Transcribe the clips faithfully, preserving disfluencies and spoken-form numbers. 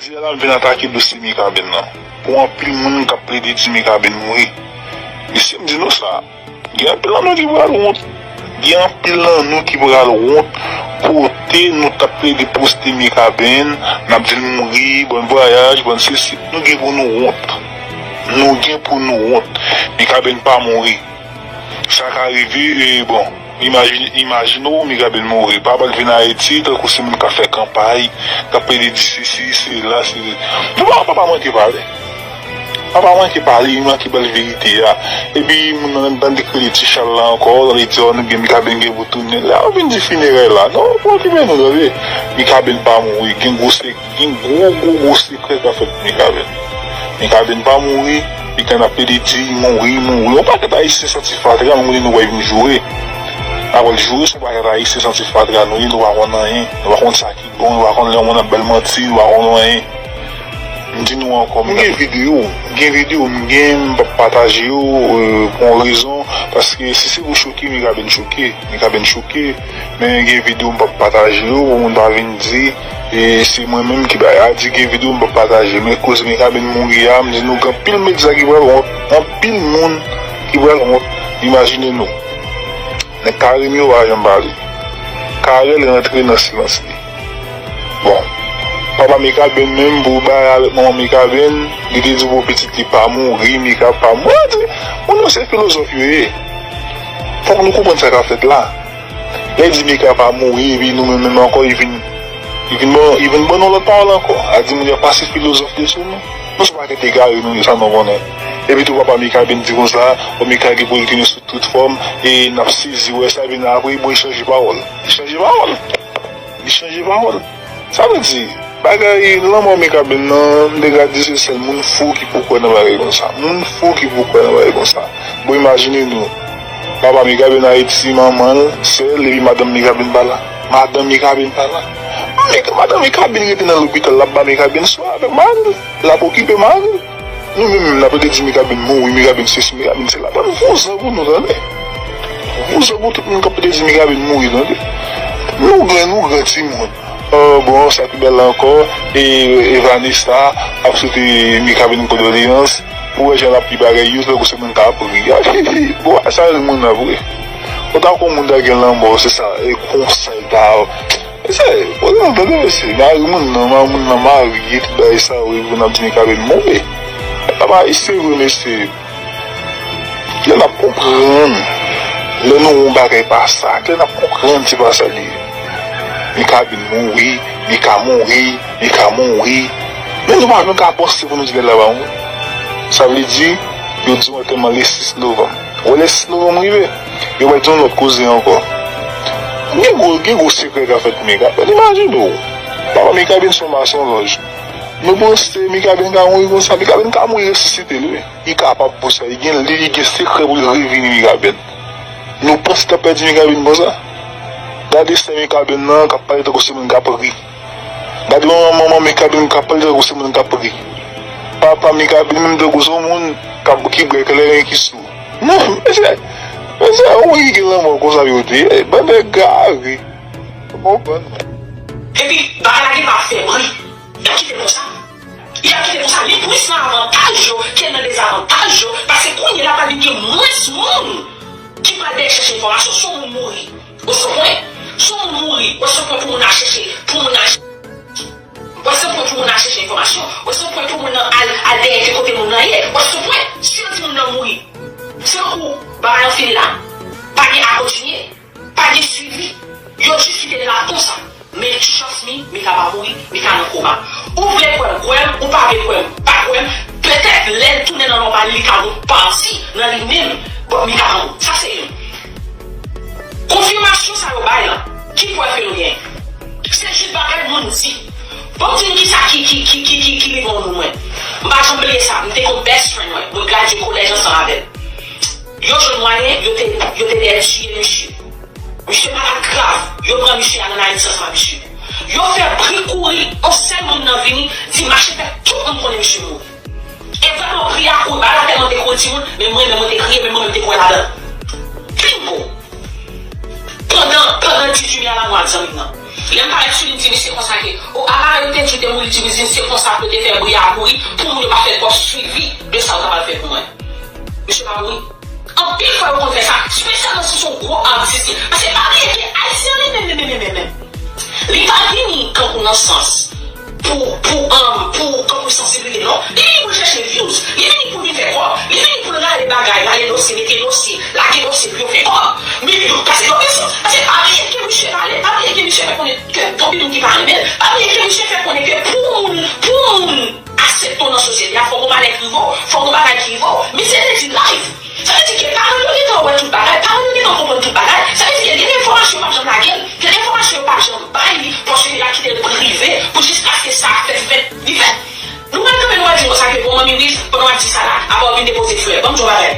Jodi a la, m vin atake dosye Mikaben nan. Pou anpil moun k ap plede di Mikaben mouri. Mesye, m di nou sa, gen anpil nan nou ki pral wont. Gen anpil nan nou ki pral wont kote nou t ap plede poste Mikaben, n ap di l mouri, bon vwayaj, bon sesi. Nou gen pou nou wont. Nou gen pou nou wont. Mikaben pa mouri. Sa ka rive, e, bon, imajine, imajine w, Mikaben mouri. Pa pral vin Ayiti, tankou se moun k ap fè kanpay, k ap plede di sesi, sela, se. Nou pa, pa, pa manke pale. Pa, pa manke pale, li manke ba l verite a. Epi, moun nan tande kreye ti chal la ankò, tande di, "Ò, nou gen Mikaben gen pou tounen." La, ou vin di fineray la. Non, pa okipe nou, tande. Mikaben pa mouri, gen gwo se Gen gwo, gwo, gwo sekrè k ap fèt pou Mikaben. Mikaben pa mouri, Mikaben ap plede di, "Mouri, mouri." Yon pakèt Ayisyen santi fatra, nou konnen nou pral vin joure. N ap al joure sou yon pakèt Ayisyen santi fatra, nou ye, nou pa konn anyen. Nou pa konn sa ki bon, nou pa konn lè yon moun ap ba l manti, nou pa konn anyen. M di nou ankò, m gen videyo, m gen videyo, m gen, m p ap pataje yo, euh, pou yon rezon, paske si se pou choke, Mikaben choke, Mikaben choke. Men gen videyo m p ap pataje yo pou moun pa vin di, e se mwen menm ki bay. A di gen videyo m p ap pataje. Men koze Mikaben mouri a, m di nou gen anpil medya ki pral wont, anpil moun ki pral wont. Imajine nou. Nèg Karim yo pa janm pale. Carel rantre nan silans li. Bon. Papa Mikaben menm pou bay avèk manman Mikaben, li te di pou pitit li pa mouri, Mika pa mouri. Moun yo se filozòf yo ye. Fòk nou konprann sa k ap fèt la. Lè di Mika pa mouri, epi nou menm menm ankò, li vin, li vin ban, li vin ban nou lòt pawòl ankò. A di moun yo pase filozòf de sou nou. Nou se pakèt egare nou ye, sa nou konnen. Epi tou papa Mikaben di konsa, bon Mika gen pou l tounen sou tout fòm, e n ap sezi wè sa, epi apre, bon, li chanje pawòl. Li chanje pawòl. Li chanje pawòl. Sa vle di, bagay lanmò Mikaben nan, m te ka di se sèl moun fou ki pou kwè nan bagay konsa. Moun fou ki pou kwè nan bagay konsa. Bon, imajine nou. Papa Mikaben Ayiti, manman l, sè l, epi madanm Mikaben pa la. Madanm Mikaben pa la. Mik-, madanm Mikaben rete nan lopital, l ap ba Mikaben swen avèk mari l. L ap okipe mari l. Nou menm, menm, n ap rete di Mikaben mouri, Mikaben sesi, Mikaben sela. Bann vouzan pou nou, tande. Vouzan pou tout moun k ap rete di Mikaben mouri, tande. Nou gran, nou gran timoun. Oh, bon, sa ki bèl la ankò, e, e Vanessa ap swete Mikaben kondoleyans. Ou wè jan l ap di bagay yo, tankou se moun k ap ri. Bon, sa ri moun nan vre. Ou ta kon moun ta gen lanmò, se sa, e konsa l ta. Mesye, kote nou tande mesye, mari moun nan, mari moun nan marye, tout bagay sa, wi, pou n ap di Mikaben move. Papa, se vre, mesye. Lè n ap konprann, lè nou wè yon bagay pa sa, lè n ap konprann se pa sa li ye. Mikaben mouri, Mika mouri, Mika mouri. Men nou pa menm ka panse pou nou di lè la pa mouri. Sa vle di, yo di w antèman le sis novanm. Ou wè le sis novanm rive, yo pral di yon lòt koze ankò. Gen gwo, gen gwo sekrè k ap fèt pou Mikaben. Imajine w, papa Mikaben se yon masonlòj. Nou panse Mikaben ka mouri konsa, Mikaben ka mouri resisite l, wi. Li kapab pou sa, li gen, li, li gen sekrè pou l revini Mikaben. Nou panse t ap pèdi Mikaben konsa? Gade sè Mikaben nan k ap pale tankou se moun k ap ri. Gade manman, manman Mikaben k ap pale tankou se moun k ap ri. Papa Mikaben menm tankou se yon moun k ap, ki bwè kleren ki sou. Non, mesye, mesye, ou wè ki gen lanmò konsa yo te ye, bann egare. Ou konprann? Epi, bagay la gen pa fè bri. Y ap kite l konsa. Y ap kite l konsa. Li plis nan avantaj yo ke nan dezavantaj yo, paske kounye a la pral vin gen mwens moun ki pral dèyè chèche enfòmasyon. Si yon moun mouri, wè se yon pwen. Si yon moun mouri, wè se yon pwen pou moun al chèche, pou moun al, wè se yon pwen pou moun al chèche enfòmasyon, wè se yon pwen pou moun nan al, al dèyè ke kote moun nan ye, wè se yon pwen. Si yo di moun nan mouri, se tankou bagay an fini la. Pa gen a kontinye. Pa gen swivi. Yo jis kite l la konsa. Men trust me, Mika pa mouri, Mika nan koma. Ou vle kwè m, kwè m, ou pa vle kwè m, pa kwè m. Petèt, lè l tounen nan nòmal, li ka gon pati nan li menm. Bon, Mika pa mouri. Sa se youn. Konfimasyon sa yo bay la, ki prèv ke nou genyen? Se jis bagay moun di. Bon, m di nou kisa ki, ki, ki, ki, ki, ki rive yon moun mwen. M pa janm bliye sa. M te gon best friend mwen. Mwen gradye kolèj ansanm avè l. Yo jwenn mwayen, yo te, yo te dèyè tiye misye. Misye malad grav. Yo pran misye al ann Ayiti ansanm ak misye. Yo fè bri kouri, yon sèl moun nan vini, di mache fè tout moun konnen misye mouri. E vrèman, bri a kouri, bagay la tèlman te kouri timoun, men mwen menm mwen te kriye, men mwen menm te kouri ladan l. Bingo! Pandan, pandan dizuit me a la mwa zanmi m nan. Lè m parèt sou li, m di misye konsa ke, o, aparèy ou te di w te mouri, li di, m di, se konsa pou yo te fè bri a kouri, pou moun yo pa fè twòp swivi de sa w ta pral fè pou mwen. Misye pa mouri. Anpil fwa yo konn fè sa, espesyalman si se yon gwo atis li. Paske pa bliye ke Ayisyen li menm, menm, menm, menm, menm, li pa vini kankou nan sans pou, pou, um, pou kankou sansiblite, non. Li vini pou l chèche views, li vini pou l vin fè kòb, li vini pou l rale bagay, rale dosye, mete dosye, lage dosye pou yo fè kòb. Men yo, paske yo gen sans, paske pa bliye ke misye pale, pa bliye ke misye fè konnen ke gen anpil moun ki pa renmen l, pa bliye ke misye fè konnen ke pou moun, pou moun aksepte w nan sosyete a, fòk yon bagay ki rive w, fòk yon bagay ki rive w. Misye te di live. Sa vle di ke paran yo gentan wè tout bagay, paran yo gentan konprann tout bagay. Sa vle di ke gen de enfòmasyon yo p ap janm lage l, gen de enfòmasyon yo p ap janm bay li, paske yo kite l prive pou jiskaske sa fè fèt, li fèt. Nou pral kanpe, nou pral di konsa ke bon, manmi Wiz, pandan w ap di sa la, apa w vin depoze flè. Ban m di w yon bagay.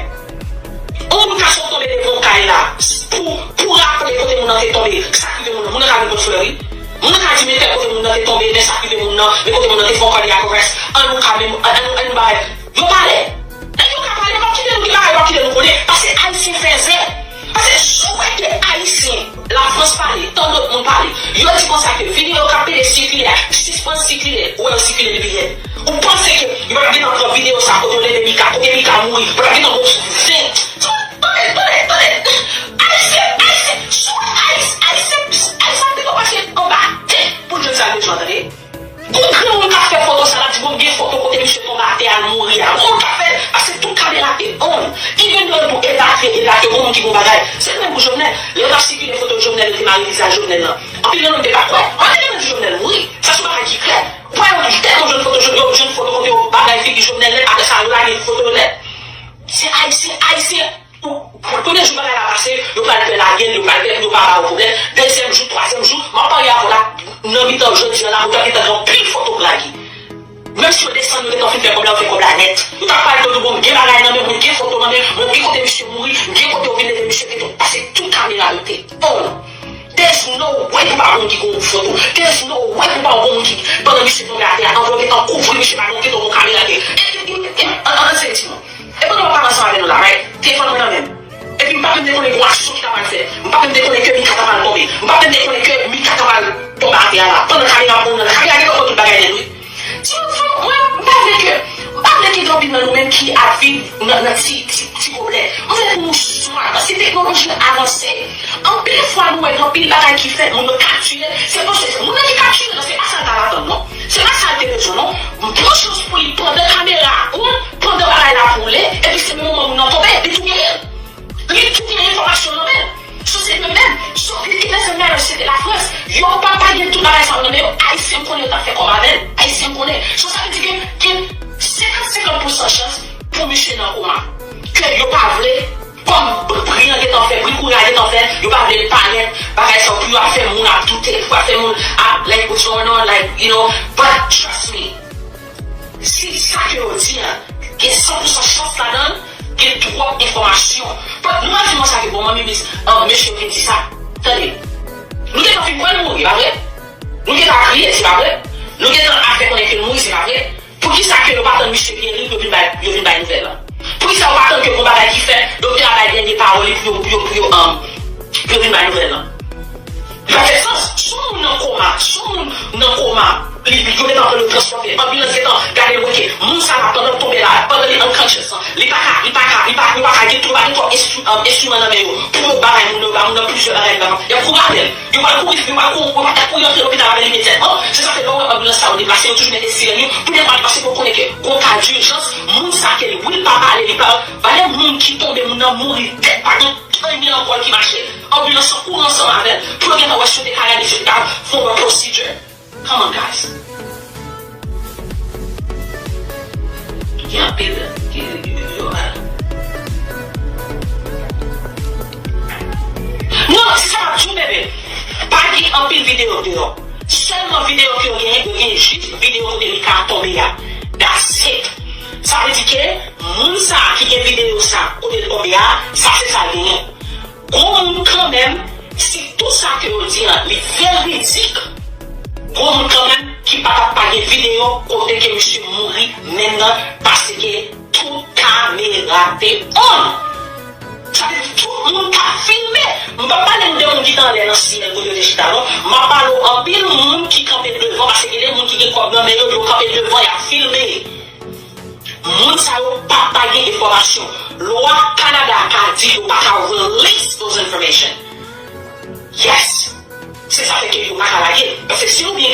Yon moun ka sot tonbe devan yon kay la, pou, pou raple kote moun nan te tonbe, sa k rive moun nan, moun nan ka vin pot flè, wi. Moun nan ka di, men tèl kote moun nan te tonbe, men sa k rive moun nan, men kote moun nan te fè yon kòlè ak rès. An nou ka menm, an, an, an nou bagay. Yo pale. Nèg yo ka pale, m ap kite nou gen bagay, m ap kite nou konnen. Paske Ayisyen fèzè. Paske si w wè ke Ayisyen, Lafrans pale, tann lòt moun pale, yo di konsa ke videyo k ap pede sikile a, sispann sikile, ou wè yo sikile depi yè. Ou panse ke yo p ap gentan pran videyo sa, kote yo leve Mika, kote Mika mouri, yo p ap gentan gon ven. Tande, tande, tande. Ayisyen, Ayisyen, si w wè Ayis-, Ayisyen, Ayisyen ap pito pase anba tè pou jwenn sa l bezwen, tande. Gon granmoun k ap fè foto sa, l ap di, "Bon, m gen foto kote misye tonbe atè a, l mouri a." Gon moun k ap fè, paske tout kamera te on. Even though yo tou evakiye, evakiye, gon moun ki gon bagay. Se menm pou Jovenel. Lè yo t ap sikile foto Jovenel, yo te mare vizaj Jovenel lan. Anpil nan nou te pa kwè. Mwen te gentan di Jovenel mouri. Sa se yon bagay ki klè. Ou pa wè yon tèt, yon jwenn foto, yo jwenn foto kote yo bagay figi Jovenel nèt, apre sa yo lage foto yo nèt. Se Ayisyen, Ayisyen. Ou, premye jou bagay la pase, yo pral pè lage l, yo pral pè pou yo pa ba yo pwoblèm. Dezyèm jou, twazyèm jou, m ap parye avè w la, nan mitan jodi a la, ou t ap gentan gen anpil foto pou lage. Menm si yo desann, yo gentan fin fè kòb la, yo fè kòb la nèt. Yo t ap pale de, bon, m gen bagay nan men mwen, m gen foto nan men mwen, m gen kote misye mouri, m gen kote yo vin leve misye, gen tout, paske tout kamera yo te on. There's no way pou pa gon moun ki gon foto. There's no way pou pa gon moun ki, pandan misye tonbe atè a, anvan yo gentan kouvri misye, pa gon gentan gon kamera ke. E, e, e, e, an, an, an, se di mwen. E pandan m ap pale ansanm avè nou la, right? Telefòn mwen nan men m. Epi m pa menm te konnen gon aksyon ki ta pral fèt. M pa menm te konnen ke Mika ta pral tonbe. M pa menm te konnen ke Mika ta pral tonbe atè a la. Pandan kamera ap on nan, kamera gentan pran tout bagay nèt, wi. Timoun, fanm, mwen, m pa vle ke, m pa vle ke gen anpil nan nou menm ki ap viv nan, nan ti, ti, ti pwoblèm. Mwen vle pou nou smart, paske teknoloji an avanse. Anpil fwa, nou wè gen anpil bagay ki fèt, moun yo kaptire. Se paske moun nan ki kaptire nan, se pa sa l t ap atann, non. Se pa sa l te bezwen, non. Bon chans pou li pandan kamera a on, pandan bagay la ap woule, epi se menm moman moun nan tonbe, li tou genyen l. Li tou genyen enfòmasyon nan men l. So, se menm, menm. So, it doesn't matter si se te Lafrans. Yo pa, pa gen tout bagay sa yo nan men yo. Ayisyen m konnen yo t ap fè kòb avè l. Ayisyen m konnen. So, sa vle di ke gen senkant senkant pousan chans pou misye nan koma. Ke yo pa vle, kòm bri an gentan fè, bri kouri a gentan fè, yo pa vle l parèt, bagay sa yo, pou yo ap fè moun ap doute, pou yo ap fè moun ap, like, what's going on, like, you know, but trust me, si sa ke yo di an, gen san pousan chans ladan l, gen twòp enfòmasyon. But nou pa di mwen sa ke bon, manmi Miss, an, mesye yo te di sa. Tande, nou gentan fin kwè l mouri, pa vre? Nou gentan kriye, se pa vre? Nou gentan ap fè konnen ke l mouri, se pa vre? Poukisa ke yo pa tann misye geri pou yo vin bay, yo vin bay nouvèl lan? Poukisa yo pa tann ke gon bagay ki fèt, doktè a bay dènye pawòl li pou yo, pou yo, pou yo, um, pou yo vin bay nouvèl lan? Li pa fè sans. Si yon moun nan koma, si yon moun nan koma, li, li, yo gentan pran yo transpòte, anbilans gentan gade l, ok, moun sa la pandan l tonbe la, pandan li unconscious lan, li pa ka, li pa ka, li pa, yo pa ka gen, yo pa gen twòp enstri-, um, enstriman nan men yo pou yo bagay moun nan, yo ba moun nan plizyè bagay, li pa ka, y ap kouri apre l. Yo pral kouri, yo pral kouri, yo pral kouri antre lopital avè l imedyatman. Se sa fè lè w wè anbilans sa yo deplase, yo toujou mete sirèn yo pou depann, paske yo konnen ke gon ka dijans, moun sa ke li, wi, li pa pale, li pa, valè moun ki tonbe, moun nan mouri dèd, pa gen anyen nan kò l ki mache. Anbilans lan kouri ansanm avè l pou yo gentan wè si yo te ka gade, si yo te ka fè yon procedure. Come on, guys. Gen anpil ki, yo, yo, non, se sa m ap di w, bebe. Pa gen anpil videyo deyò. Sèlman videyo ke yo genyen, yo genyen jis videyo kote Mika tonbe a. That's it. Sa vle di ke moun sa a ki gen videyo sa kote l tonbe a, sa se sa l genyen. Gon moun kanmenm, si tou sa ke yo di an li veridik, gon moun kanmenm ki pa t ap pa gen videyo kote ke misye mouri menm nan, paske tout kamera te on. Sa vle di tout moun k ap filme. M p ap pale m de moun ki t anlè nan syèl kote yo te chita non. M ap pale w anpil moun ki kanpe devan, paske gen de moun ki gen kòb nan men yo, yo kanpe devan, y ap filme. Moun sa yo pa pa gen enfòmasyon. Lwa Kanada ka di yo pa ka release those information. Yes. Se sa fè ke yo pa ka lage. Paske si yo byen